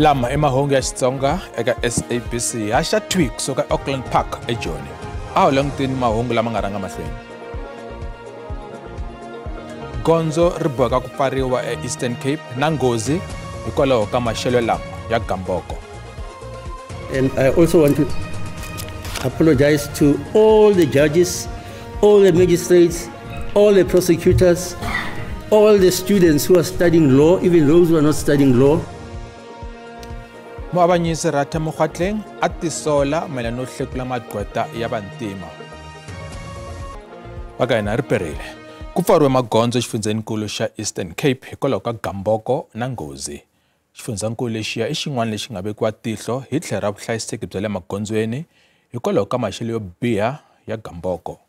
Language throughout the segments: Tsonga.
Lama i mahungu ya Xitsonga eka SABC haxa thwi kusuka Auckland Park eJoni. A wu languteni mahungu lama nga rhanga mahlweni. Gondzo ri boheka ku pfariwa eEastern Cape na nghozi hikwalaho ka maxelo lama ya gamboko. And I also want to apologize to all the judges, all the magistrates, all the prosecutors, all the students who are studying law, even those who are not studying law. Muavanyisi Ratha Mokgoatlheng a tisola mayelana no hlekula magqweta ya vantima. Va ka hina ri perile. Ku pfariwe magondzo exifundzenikulu xa Eastern Cape hikwalaho ka gamboko na nghozi. Xifundzankulu lexiya i xin'wana lexi nga vekiwa tihlo hi tlhelo ra vuhlayiseki bya le magondzweni hikwalaho ka maxelo yo biha ya gamboko.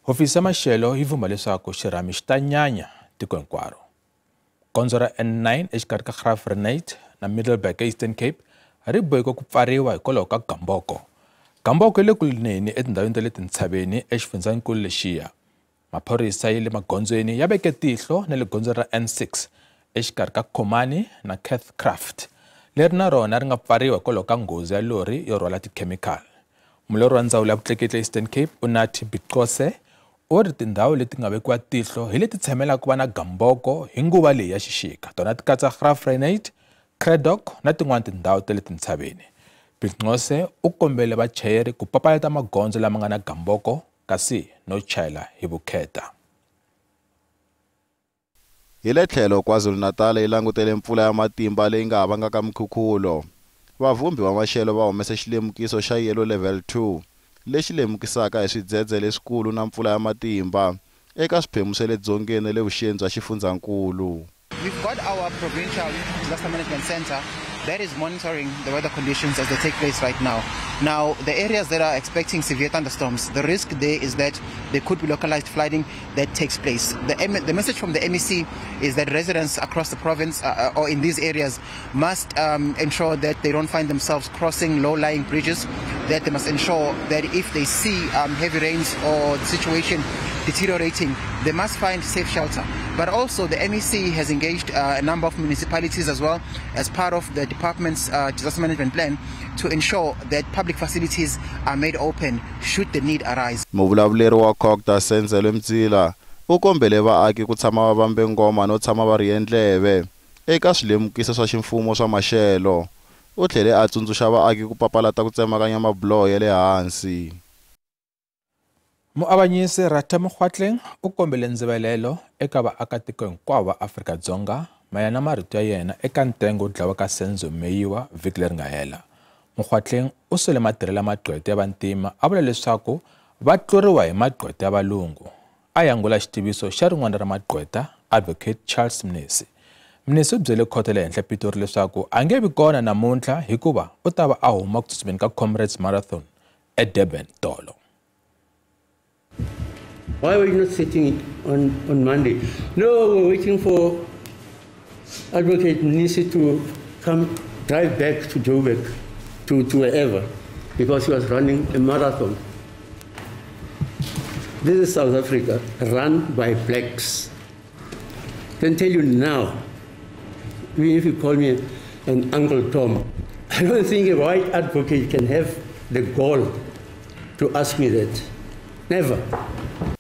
Hofisi ya maxelo yi vumba leswaku xirhami xi ta nyanya tiko hinkwaro. Gondzo ra N9 exikarhi ka Graaff-Reinet na Middelburg eEastern Cape ri boheke ku pfariwa hikwalaho ka gamboko. Gamboko yi le ku neni etindhawini ta le tintshaveni exifundzankulu lexiya. Maphorisa ya le magondzweni ya veke tihlo na le gondzo ra N6 exikarhi ka Komani na Cathcraft, leri na rona ri nga pfariwa hikwalaho ka nghozi ya lori yo rhwala tikhemikhali. Mulawuri wa ndzawulo ya vutleketli Eastern Cape Unathi Binqose u ri tindhawu leti nga vekiwa tihlo hi leti tshamelaka ku va na gamboko hi nguva leyi ya xixika. Tona ti katsa Graaff-Reinet, Cradock na tin'wana tindhawu ta le tintshaveni. Binqose u kombele vachayeri ku papalata magondzo lama nga na gamboko kasi no chayela hi vukheta. Hi le tlhelo KwaZulu-Natal yi langutele mpfula ya matimba leyi nga ha vangaka mikhukhulo. Vavhumbi va maxelo va humese xilemukiso xa yellow level 2 lexi lemukisaka hi swidzedze leswikulu na mpfula ya matimba eka swiphemu swa le dzongeni na le vuxeni bya xifundzankulu. We've got our provincial disaster management center that is monitoring the weather conditions as they take place right now. Now, the areas that are expecting severe thunderstorms, the risk there is that there could be localized flooding that takes place. The message from the MEC is that residents across the province or in these areas must ensure that they don't find themselves crossing low-lying bridges, that they must ensure that if they see heavy rains or the situation deteriorating, they must find safe shelter. But also the MEC has engaged a number of municipalities as well as part of the department's disaster management plan to ensure that public facilities are made open should the need arise. Muvulavuleri wa COGTA Senzelo Mtsila u kombele vaaki ku tshama va vambe ngoma no tshama va ri endleve eka swilemukiso swa ximfumo swa maxelo. U tlhele a tsundzuxa vaaki ku papalata ku tsemakanya mabuloho ya le hansi. Muavanyisi Ratha Mokgoatlheng u kombele ndzivalelo eka vaakatiko hinkwavo va Afrika-Dzonga mayelana na marito ya yena eka ntengo wo dlawa ka Senzo Meyiwa vhiki leri nga hela. Mokgoatlheng u sole matirhelo ya magqweta ya vantima a vula leswaku va tluriwa hi magqweta ya valungu. A yangula xitiviso xa rin'wana ra magqweta Advocate Charles Mnisi. Mnisi u byele khoto ya le henhla Pitori leswaku a nge vi kona namuntlha hikuva u ta va a huma ku tsutsumeni ka Comrades Marathon eDurban tolo. Why were you not sitting on Monday? No, we're waiting for Advocate Mnisi to come drive back to Joburg, to wherever, because he was running a marathon. This is South Africa, run by blacks. I can tell you now, even if you call me an Uncle Tom, I don't think a white advocate can have the gall to ask me that. Never.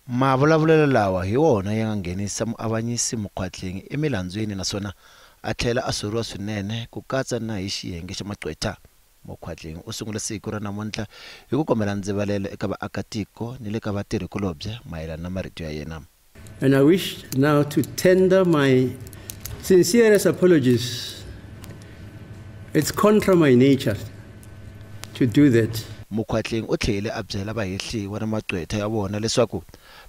Mavulavulelo lawa hi wona ya nga nghenisa muavanyisi Mokgoatlheng emilandzwini naswona a tlhela a soriwa swinene ku katsa na hi xiyenge xa magqweta. Mokgoatlheng u sungule siku ra namuntlha hi ku kombela ndzivalelo eka vaakatiko ni le ka vatirhikulobye mayelana na marito ya yena. And I wish now to tender my sincerest apologies. It's contra my nature to do that. Mokgoatlheng u tlhele a byela vahehliwa na magqweta ya vona leswaku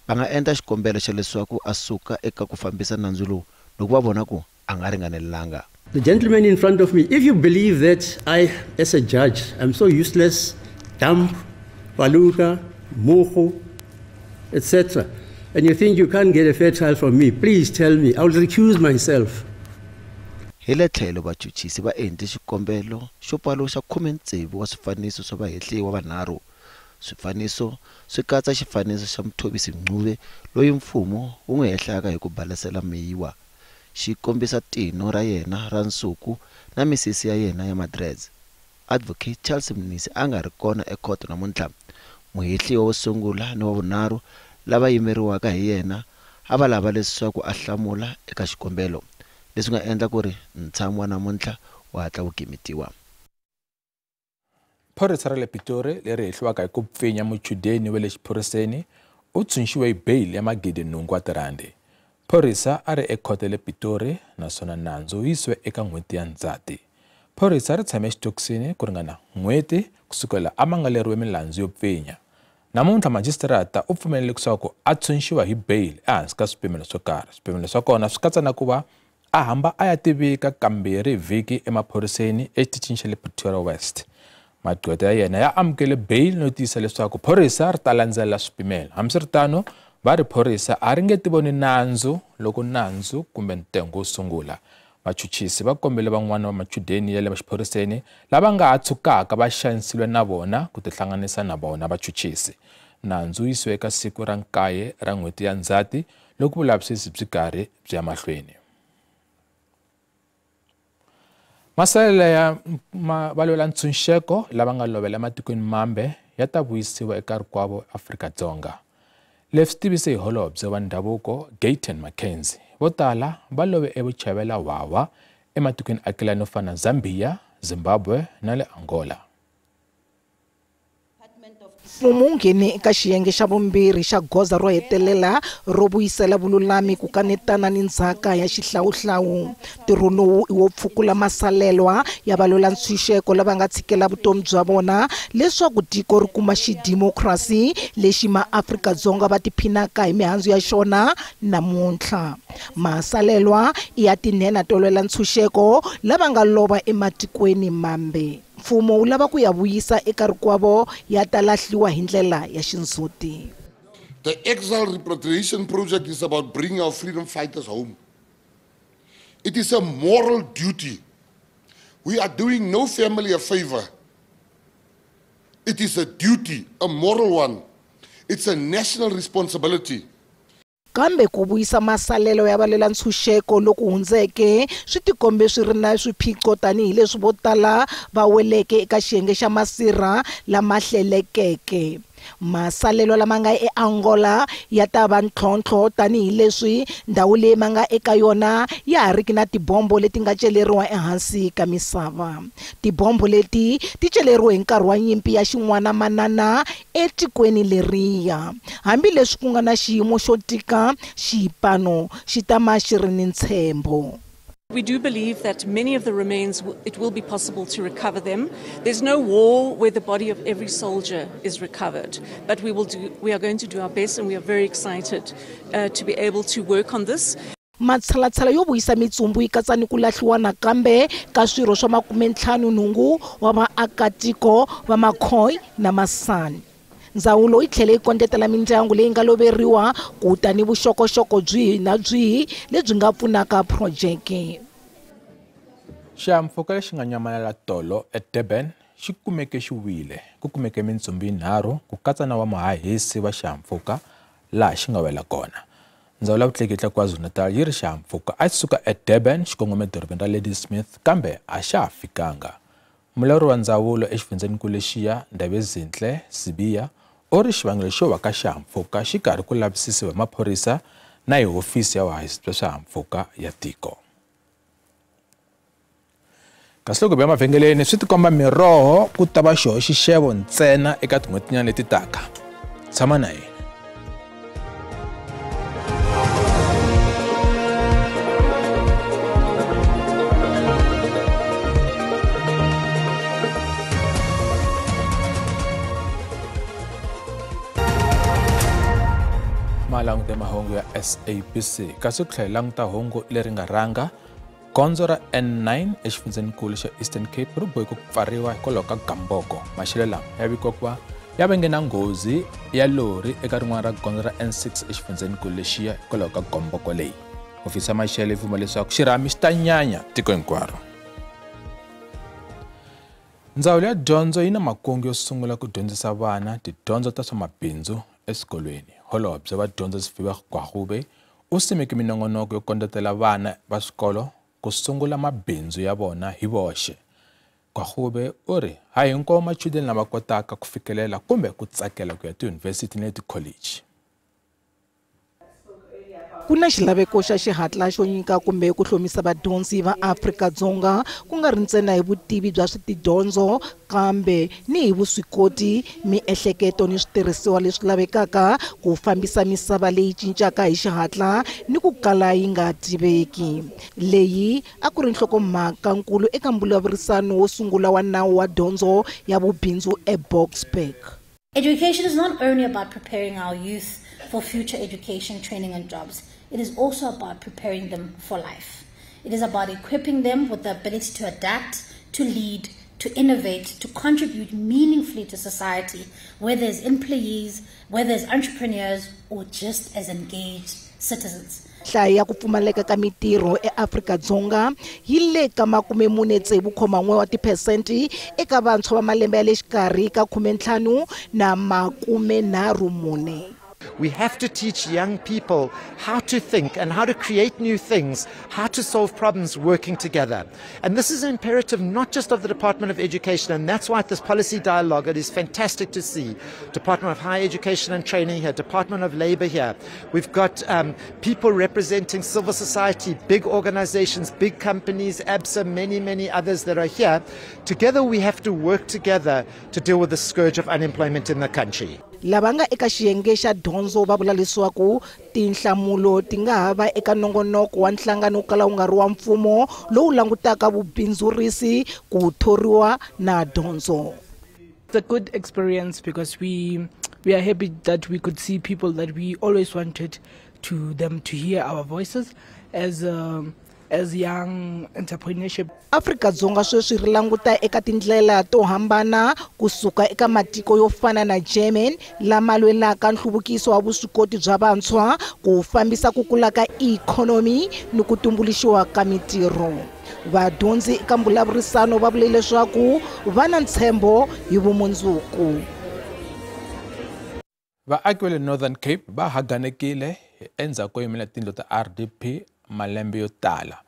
va nga endla xikombelo xa leswaku a suka eka ku fambisa nandzu lowu loko va vona ku a nga ringanelanga. The gentleman in front of me, if you believe that I, as a judge, am so useless, dumb, paluka, moho, etc., and you think you can't get a fair trial from me, please tell me. I will recuse myself. Hi le tlhelo vachuchisi va endle xikombelo xo paluxa 16 wa swifaniso swa vahehliwa vanharhu. Swifaniso swi katsa xifaniso xa Mthobisi Ncube loyi mfumo wu n'wi hehlaka hi ku balesela Meyiwa, xi kombisa tino ra yena ra nsuku na misisi ya yena ya madreads. Advocate Charles Mnisi a nga ri kona ekhoto namuntlha. Muhehliwa wo sungula ni wa vunharhu lava yimeriwaka hi yena a va lava leswaku a hlamula eka xikombelo, leswi nga endla ku ri ntshamo wa namuntlha wu hatla wu gimetiwa. Phorisa ra le Pitori leri hehliwaka hi ku pfinya muchudeni wa le xiphoriseni u tshunxiwe hi beyili ya 8,000 wa tirhandi. Phorisa a ri ekhoto le Pitori naswona nandzu wu yisiwe eka n'hweti ya Ndzhati. Phorisa ri tshame exitokisini ku ringana n'hweti kusukela a mangaleriwe milandzu yo pfinya. Namuntlha majisitarata u pfumelele leswaku a tshunxiwa hi beyili ehansi ka swipimelo swo karhi. Swipimelo swa kona swi katsa na ku va a hamba a ya tivika kambirhi hi vhiki emaphoriseni exitichini xa le Pretoria West. Magqweta ya yena ya amukele beyili no tiyisa leswaku phorisa ri ta landzelela swipimelo. Hambiswiritano, va ri phorisa a ri nge tivoni nandzu loko nandzu kumbe ntengo wu sungula. Vachuchisi va kombele van'wana va machudeni ya le xiphoriseni lava nga ha tshukaka va xanisiwe na vona ku tihlanganisa na vona vachuchisi. Nandzu wu yisiwe eka siku ra 9 ra n'hweti ya Ndzhati loko vulavisisi byi karhi byi ya mahlweni. Masalela ya valwela ntshunxeko lava nga lovela ematikweni mambe ya ta vuyisiwa eka rikwavo Afrika-Dzonga. Leswi tivise hi holobye wa ndhavuko Gayton McKenzie. Vo tala va love evuchavela wawa ematikweni akelani yo fana na Zambia, Zimbabwe na le Angola. Mfumo wu nghene eka xiyenge xa vumbirhi xa goza ro hetelela ro vuyisela vululami ku kanetana ni ndzhaka ya xihlawuhlawu. Ntirho lowu i wo pfukula masalelwa ya valwela ntshunxeko lava nga tshikela vutomi bya vona leswaku tiko ri kuma xidimokirasi lexi maAfrika-Dzonga va tiphinaka hi mihandzu ya xona namuntlha. Masalelwa i ya tinhenha to lwela ntshunxeko lava nga lova ematikweni mambe. Mfumo wu lava ku ya vuyisa eka rikwavo ya ta lahliwa hi ndlela ya xindzhuti. The Exile Repatriation Project is about bringing our freedom fighters home. It is a moral duty. We are doing no family a favor. It is a duty, a moral one. It's a national responsibility. Kambe ku vuyisa masalelo ya valwela ntshunxeko loku hundzeke swi tikombe swi ri na swiphiqo tanihileswi vo tala va weleke eka xiyenge xa masirha lama hlelekeke. Masalelo lama nga eAngola ya ta va ntlhontlho tanihileswi ndhawu leyi ma nga eka yona ya ha riki na tibombo leti nga celeriwa ehansi ka misava. Tibombo leti ti celeriwe hi nkarhi wa nyimpi ya xin'wanamanana etikweni leriya. Hambileswi ku nga na xiyimo xo tika, xipano xi tama xi ri ni ntshembo. We do believe that many of the remains, it will be possible to recover them. There's no war where the body of every soldier is recovered, but we are going to do our best, and we are very excited to be able to work on this. Matshalatshala yo vuyisa mitsumbu yi katsa ni ku lahliwa nakambe ka swirho swa 58 wa vaakatiko va Makhoi na Masani. Ndzawulo yi tlhele yi kondletela mindyangu leyi nga loveriwa ku ta ni vuxokoxoko byihi na byihi lebyi nga pfunaka phurojeke. Xihahampfhuka lexi nga nyamalala tolo eDurban xi kumeke xi wile. Ku kumeke mintsumbu yinharhu ku katsa na wa muhahisi wa xihahampfhuka laha xi nga wela kona. Ndzawulo ya vutleketli KwaZulu-Natal yi ri xihahampfhuka a xi suka eDurban xi kongome edorobeni ra Ladysmith kambe a xa ha fikanga. Mulawuri wa ndzawulo exifundzenikulu lexiya Ndabezinhle Sibiya u ri xivangelo xo wa ka xihahampfhuka xi karhi ku lavisisiwa hi maphorisa na hi hofisi ya vuhahisi bya swihahampfhuka ya tiko. Kasi loko hi ya mavhengeleni swi tikomba miroho ku ta va xoho xixevo ntsena eka tin'hwetinyana leti taka. Tshama na hina. Malanguta mahungu ya SABC kasi ku tlhela languta hungu leri nga rhanga. Gondzo ra N9 exifundzenikulu xa Eastern Cape ri boheke ku pfariwa hikwalaho ka gamboko. Maxelo lama ya vikiwa ku va ya venge na nghozi ya lori eka rin'wana ra gondzo ra N6 exifundzenikulu lexiya hikwalaho ka gamboko leyi. Hofisi ya maxelo yi pfuma leswaku xirhami xi ta nyanya tiko hinkwaro. Ndzawulo ya dyondzo yi na makungu yo sungula ku dyondzisa vana tidyondzo ta swa mabindzu eswikolweni. Holobye wa dyondzo Sifiwe Gwarube U simeke minongonoko yo kondletela vana va swikolo ku sungula mabindzu ya vona hi voxe. Gwarube u ri a hi hinkwawo machudeni lama kotaka ku fikelela kumbe ku tsakela ku ya tiyunivhesiti na tikholeji. Ku na xilaveko xa xihatla xo nyika kumbe ku hlomisa vadyondzi va Afrika-Dzonga ku nga ri ntsena hi vutivi bya switidyondzo kambe ni hi vuswikoti, miehleketo ni switirhisiwa leswi lavekaka ku fambisa misava leyi cincaka hi xihatla ni ku kala yi nga tiveki. Leyi a ku ri nhlokomhaka nkulu eka mbulavurisano wo sungula wa nawu wa dyondzo ya vubindzu eBoksburg. Education is not only about preparing our youth for future education, training and jobs. It is also about preparing them for life. It is about equipping them with the ability to adapt, to lead, to innovate, to contribute meaningfully to society, whether as employees, whether as entrepreneurs, or just as engaged citizens. Nhlayo ya ku pfumaleka ka mitirho eAfrika-Dzonga yi le ka 46.1 wa tiphesenti eka vantshwa va malembe ya le xikarhi ka 15 na 34. We have to teach young people how to think and how to create new things, how to solve problems working together. And this is an imperative not just of the Department of Education, and that's why at this policy dialogue it is fantastic to see Department of Higher Education and Training here, Department of Labour here. We've got people representing civil society, big organizations, big companies, ABSA, many, many others that are here. Together we have to work together to deal with the scourge of unemployment in the country. Lava nga eka xiyenge xa dyondzo va vula leswaku tinhlamulo ti nga ha va eka nongonoko wa nhlangano wo kala wu nga ri wa mfumo lowu langutaka vubindzurisi, ku thoriwa na dyondzo. It's a good experience because we are happy that we could see people that we always wanted to them to hear our voices as young entrepreneurship. Afrika-Dzonga sweswi ri languta eka tindlela to hambana kusuka eka matiko yo fana na German lama lwelaka nhluvukiso wa vuswikoti bya vantshwa ku fambisa ku kula ka ikhonomi ni ku tumbuluxiwa ka mitirho. Vadyondzi eka mbulavurisano va vule leswaku va na ntshembo hi vumundzuku. Vaaki va le Northern Cape va haganekile endzhaku ko yimela tindlu ta RDP malembe yo tala.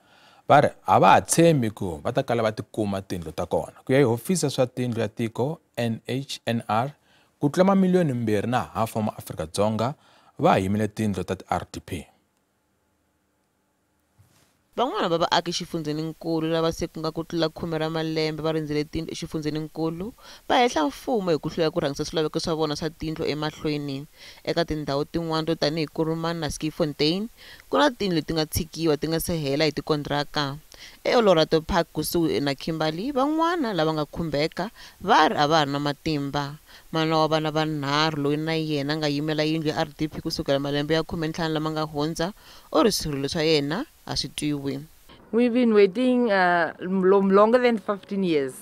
Va ri a va ha tshembi ku va ta kala va tikuma tindlu ta kona. Ku ya hi hofisi ya swa tindlu ya tiko NHNR, ku tlula mamiliyoni 2.5 wa maAfrika-Dzonga va yimele tindlu ta ti-RDP. Van'wana va vaaki xifundzheninkulu lava se ku nga ku tlula 10 ra malembe va rindzele tindlu exifundzheninkulu va hehla mfumo hi ku hluleka ku rhangisa swilaveko swa vona swa tindlu emahlweni. Eka tindhawu tin'wana to tanihi Kuruman na Skiefontein ku na tindlu leti nga tshikiwa ti nga se hela hi tikontiraka. EOlorato Park kusuhi na Kimberley van'wana lava nga khumbeka va ri a va ha ri na matimba. Mana wa vana vanharhu loyi na yena a nga yimela yindlu ya RDP kusukela malembe ya 15 lama nga hundza u ri swirilo swa yena a swi twiwi. We've been waiting longer than 15 years,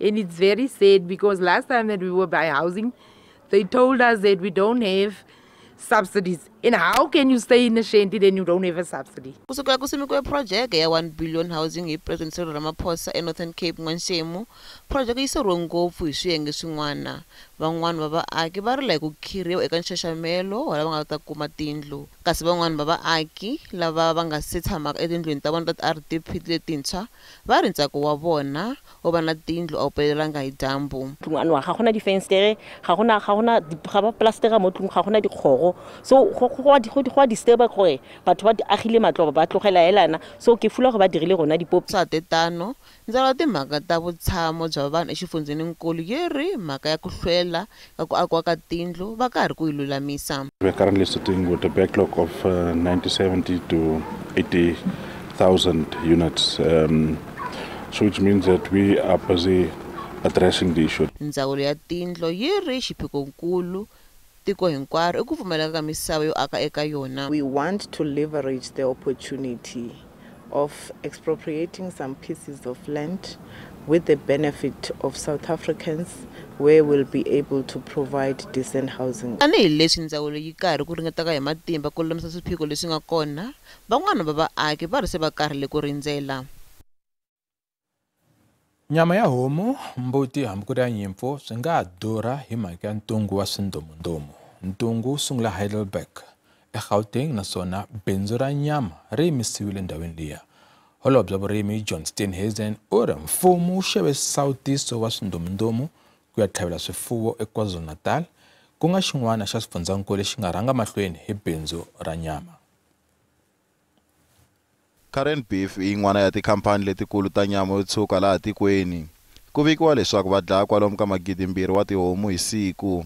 and it's very sad because last time that we were by housing, they told us that we don't have subsidies. And how can you stay in a shanty then you don't have a subsidy? Kusukela ku simekiwe project ya 1 billion housing hi President Cyril Ramaphosa eNorthern Cape n'waxemu, project yi soriwe ngopfu hi swiyenge swin'wana. Van'wana va vaaki va rila hi ku khiriwa eka nxaxamelo wa lava nga ta kuma tindlu, kasi van'wana va vaaki lava va nga se tshamaka etindlwini ta vona ta RDP letintshwa va ri ntsako wa vona wo va na tindlu a wu pelelanga hi dyambu. Ga gona difenstere, ga gona ga ba plastera mo tlung, ga gona dikgoro, so go a disturba gore batho ba agile matlo ba tlogela elana, so ke fula gore ba dirile rona dipopi. Swa tetano ndzawulo ya timhaka ta vutshamo bya vanhu exifundzheninkulu yi ri mhaka ya ku hlwela ka ku akiwa ka tindlu va karhi ku yi lulamisa. We are currently sitting with a backlog of 90, to 80,000 units, so which means that we are busy addressing the issue. Ndzawulo ya tindlu yi ri xiphiqonkulu tiko hinkwaro i ku pfumaleka ka misava yo aka eka yona. We want to leverage the opportunity of expropriating some pieces of land with the benefit of South Africans, where we'll be able to provide decent housing. Tanihi leswi ndzawulo yi karhi ku ringetaka hi matimba ku lulamisa swiphiqo leswi nga kona, van'wana va vaaki va ri se va karhele ku rindzela. Nyama ya homu, mbuti hambi ku ri ya nyimpfu swi nga durha hi mhaka ya ntungu wa swindomundomu. Ntungu wu sungula Heidelberg eGauteng naswona bindzu ra nyama ri yimisiwile endhawini liya. Holobye wa vurimi John Steenhuisen u ri mfumo wu xave nsawutiso wa swindomundomu ku ya tlhavela swifuwo eKwaZulu-Natal, ku nga xin'wana xa swifundzankulu lexi nga rhanga mahlweni hi bindzu ra nyama. Karen Beef i yin'wana ya tikhampani letikulu ta nyama yo tshuka laha tikweni. Ku vikiwa leswaku va dlaya kwalomu ka 2,000 wa tihomu hi siku.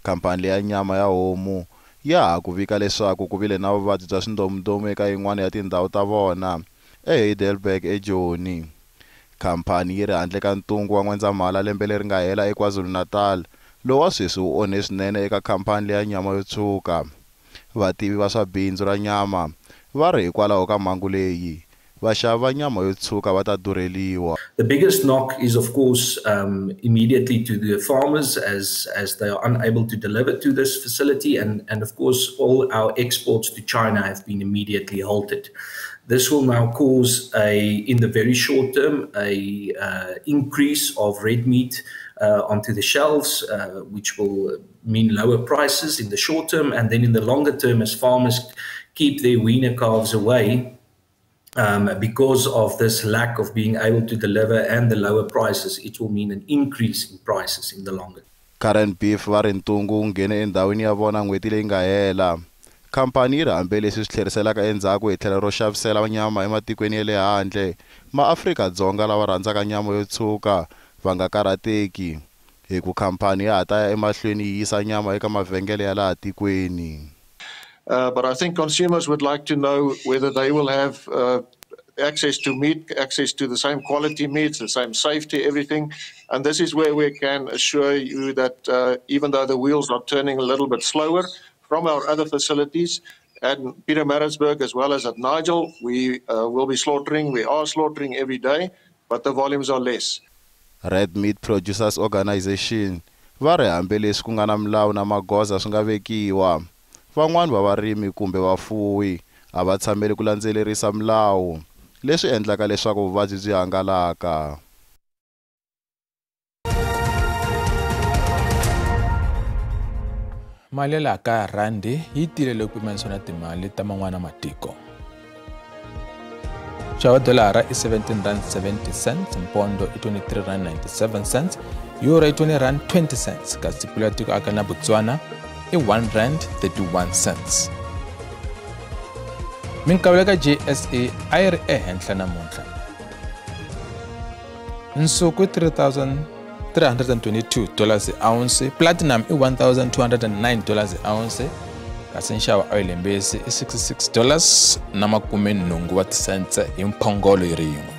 Khampani leya nyama ya homu ya ha ku vika leswaku ku vile na vuvabyi bya swindomundomu eka yin'wana ya tindhawu ta vona eHeidelberg eJoni. Khampani yi ri handle ka ntungu wa N'wendzamhala lembe leri nga hela eKwaZulu-Natal, lowu wa sweswi wu onhe swinene eka khampani leya nyama yo tshuka. Vativi va swa bindzu ra nyama va ri hikwalaho ka mhangu leyi, vaxavi va nyama yo tshuka va ta durheliwa. The biggest knock is of course immediately to the farmers as they are unable to deliver to this facility, and of course all our exports to China have been immediately halted. This will now cause in the very short term, a increase of red meat onto the shelves, which will mean lower prices in the short term, and then in the longer term, as farmers keep their weaner calves away because of this lack of being able to deliver and the lower prices, it will mean an increase in prices in the longer term. Karen Beef va ri ntungu wu nghene endhawini ya vona n'hweti leyi nga hela. Khampani yi ri hambi leswi swi tlheriselaka endzhaku hi tlhelo ro xavisela nyama ematikweni ya le handle, maAfrika-Dzonga lava rhandzaka nyama yo tshuka va nga karhateki hi ku khampani ya ha ta ya emahlweni yi yisa nyama eka mavhengele ya laha tikweni. But I think consumers would like to know whether they will have access to meat, access to the same quality meats, the same safety, everything. And this is where we can assure you that even though the wheels are turning a little bit slower from our other facilities at Pietermaritzburg as well as at Nigel, we will be slaughtering, we are slaughtering every day, but the volumes are less. Red Meat Producers Organization va ri hambi leswi ku nga na milawu na magoza swi nga vekiwa, van'wani va varimi kumbe vafuwi a va tshameli ku landzelerisa milawu, leswi endlaka leswaku vuvabyi byi hangalaka. Mali ya laha kaya rhandi yi tile loko pimanisiwa na timali ta man'wana matiko. Nxavo wa dolara i R17.70, mpondo i R23.97, euro i R20.20, kasi pula ya tiko aka na Botswana i R1.31. Minkavelo ka JSE a yi ri ehenhla namuntlha. Nsuku i $3,322 hi ounce, platinum i $1,209 hi ounce, kasi nxavo wa oyilimbisi i $66 na 80 wa tisentse hi mphongolo yi ri yin'we.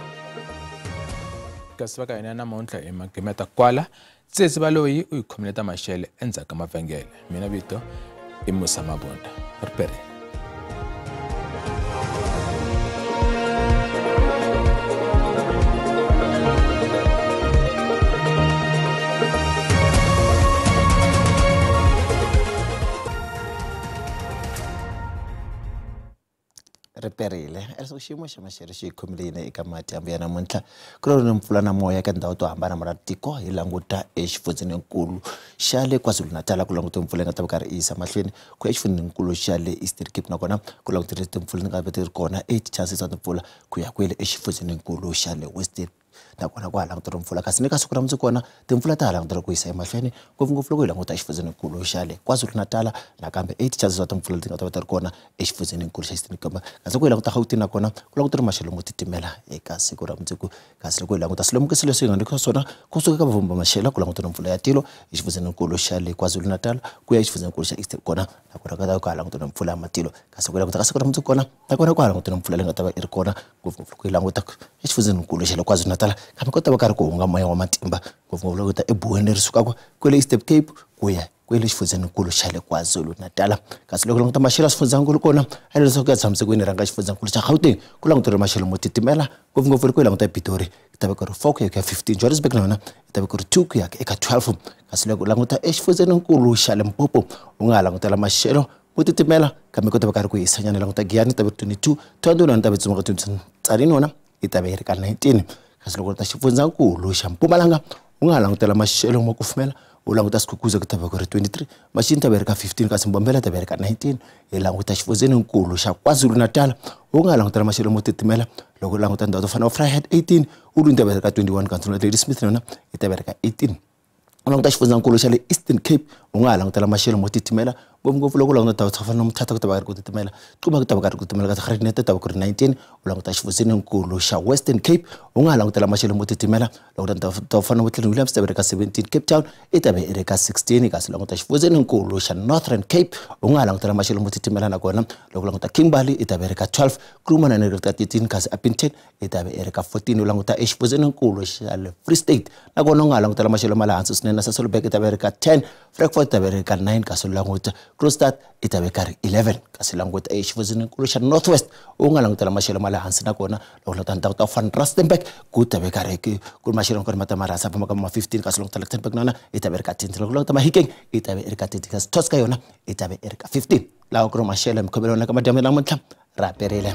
Kasi va ka hina namuntlha hi magimeta kwala, Tsitsi Baloyi u yi khomile ta maxele endzhaku ka mavhengele. Mina vito i Musa Mabunda. Riperile. Riperile xiyimo xa maxelo xi hi khomile yini eka madyambu ya namuntlha ku ri ni mpfula na moya eka tindhawu to hambana tiko hi languta exifundzeninkulu xa le KwaZulu-Natal ku langutiwe mpfula yi nga ta va karhi yi yisa mahlweni ku ya exifundzeninkulu xa le Eastern Cape nakona ku langutele timpfula ti nga va ti ri kona 8 chances ta timpfula ku ya kwele exifundzeninkulu xa le Western nakona ku ha languteriwe mpfula kasi ni ka siku ra mundzuku kona timpfula ta ha languteriwe ku yisa emahlweni ngopfungopfu loko hi languta exifundzeninkulu xa le KwaZulu-Natal nakambe 8 chances ta timpfula leti nga ta va ti ri kona exifundzeninkulu xa Eastern Cape kasi loko hi languta Gauteng nakona ku languteriwe maxelo mo titimela eka siku ra mundzuku kasi loko hi languta swilemukiso leswi hi nga nyikiwa swona kusuka eka vavumba maxelo ku languteriwe mpfula ya tilo exifundzeninkulu xa le KwaZulu-Natal ku ya exifundzeninkulu xa Eastern kona nakona ku ta ku ha languteriwe mpfula ya matilo kasi loko hi languta ka siku ra mundzuku kona nakona ku ha languteriwe mpfula leyi nga ta va yi ri kona ngopfungopfu loko hi languta exifundzeninkulu xa le KwaZulu-Natal kambe ku ta va karhi ku hunga moya wa matimba ngopfungopfu loko ta ebuweni leri sukaka kwele Eastern Cape ku ya kwele xifundzankulu xa le KwaZulu-Natal kasi loko languta maxelo ya xifundzankulu kona a leswaku ya tshamisekweni rhanga xifundzankulu xa Gauteng ku languteriwe maxelo mo titimela ngopfungopfu loko hi languta ePitori ku ta va ku ri 4 ku ya eka 15 Johannesburg na yona yi ta va ku ri 2 ku ya eka 12 kasi loko languta exifundzeninkulu xa Limpopo u nga ha langutela maxelo mo titimela kambe ku ta va karhi ku hisanyana languta Giyani ta va 22 Thohoyandou na ta va tsumaka 22 Tzaneen yona yi ta va yi ri ka 19 kasi loko ta xifundzankulu xa Mpumalanga u nga ha langutela maxelo mo kufumela U languta Skukuza ku ta va ku ri 23, Machini ta va ri ka 15, kasi Mbombela ta va ri ka 19. Hi languta xifundzenikulu xa KwaZulu-Natal, u nga langutela maxelo mo titimela loko u languta ndhawu to fana na Vryheid 18, Ulundi ta va ri ka 21, kasi Ladysmith na yona yi ta va ri ka 18. U languta xifundzankulu xa le Eastern Cape, u nga ha langutela maxelo mo titimela ngopfungopfu loko u languta ndhawu to fana na Mthatha ku ta va ku ri ku titimela, Quma ku ta va ku ri ku titimela, kasi Graaff-Reinet ta va ku ri 19. U languta xifundzenikulu xa Western Cape, u nga ha langutela maxelo mo titimela loko ndhawu to fana na Clan Williams ta va ri ka 17, Cape Town yi ta va yi ri ka 16. Kasi languta xifundzenikulu xa Northern Cape, u nga ha langutela maxelo mo titimela nakona loko u languta Kimberley yi ta va yi ri ka 12, Krooma na yona yi ri ka 13, kasi Upington yi ta va yi ri ka 14. U languta exifundzenikulu xa le Free State, nakona u nga ha langutela maxelo ma le hansi swinene na Sasolburg yi ta va yi ri ka 10, Frankfurt yi ta va yi ri ka 9, kasi u languta Kroonstad yi ta va yi ka ri 11. Kasi languta exifundzenikulu xa North West, u nga langutela maxelo ma le hansi nakona loko languta ndhawu ta fana Rustenburg ku ta va yi karhi ku ri maxelo ma ta ma ri hansi a famba ka ma 15, kasi languta Lichtenburg na yona yi ta va yi ri ka 10, loko languta Mahikeng yi ta va yi ri ka 30, kasi Tosca yona yi ta va yi ri ka 15. Lawa ku ri maxelo hi mikhomelo ka madyambu namuntlha ra perile.